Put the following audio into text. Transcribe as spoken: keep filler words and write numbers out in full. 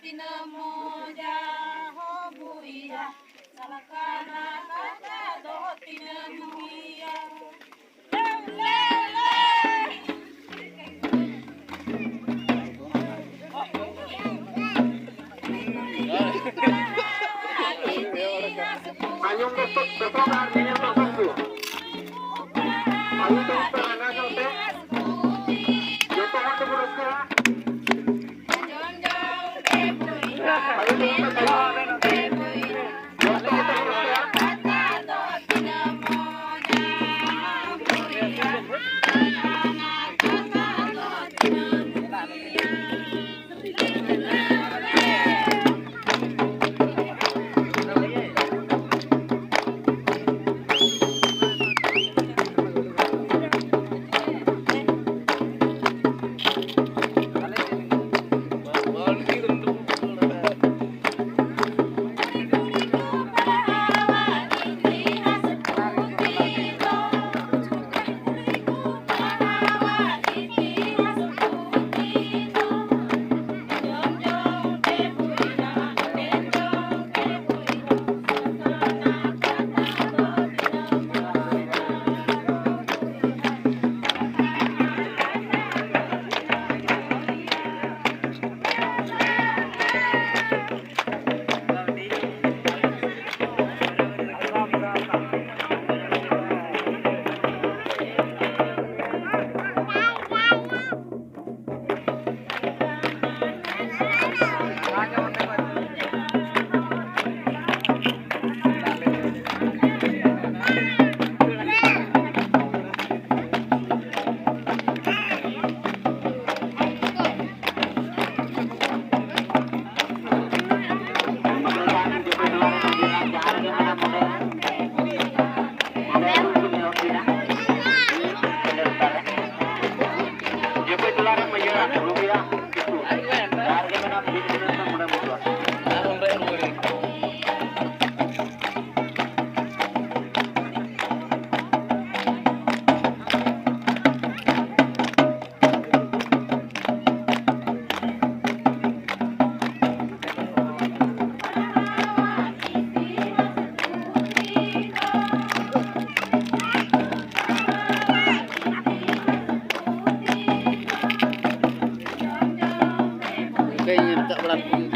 ᱛᱤᱱᱟᱹᱜ ᱢᱚᱡᱟ ᱦᱚ ᱵᱩᱭᱟ, ᱥᱟᱞᱠᱟᱱᱟ ᱠᱟᱛᱷᱟ ᱫᱚ ᱛᱤᱱᱟᱹᱜ ᱢᱚᱡᱟ᱾ ᱟᱸᱡᱚᱢ ᱫᱚ ᱥᱚᱛᱚ ᱟᱨ ᱧᱮᱧᱮᱞ ᱫᱚ ᱥᱚᱛᱚ᱾ ᱟᱹᱭᱩ ᱛᱟᱵᱚᱱ ᱯᱮ ᱨᱟᱸᱜᱟᱣ ᱧᱚᱜ ᱛᱮ᱾ ᱡᱚᱛᱚ ᱦᱚᱲ ᱛᱮᱵᱚᱱ ᱨᱟᱹᱥᱠᱟᱹᱜᱼᱟ᱾ ᱟᱹᱭᱩ ᱛᱟᱵᱚᱱ ᱯᱮ ᱛᱟᱭᱚᱢ᱾ ᱡᱚᱛᱚ ᱦᱚᱲ ᱛᱮᱵᱚᱱ ᱨᱟᱹᱥᱠᱟᱹᱜᱼᱟ᱾ ᱠᱟᱹᱧ ᱨᱟᱠᱟᱵ ᱵᱟᱲᱟ ᱞᱮᱠᱚ ᱜᱮ᱾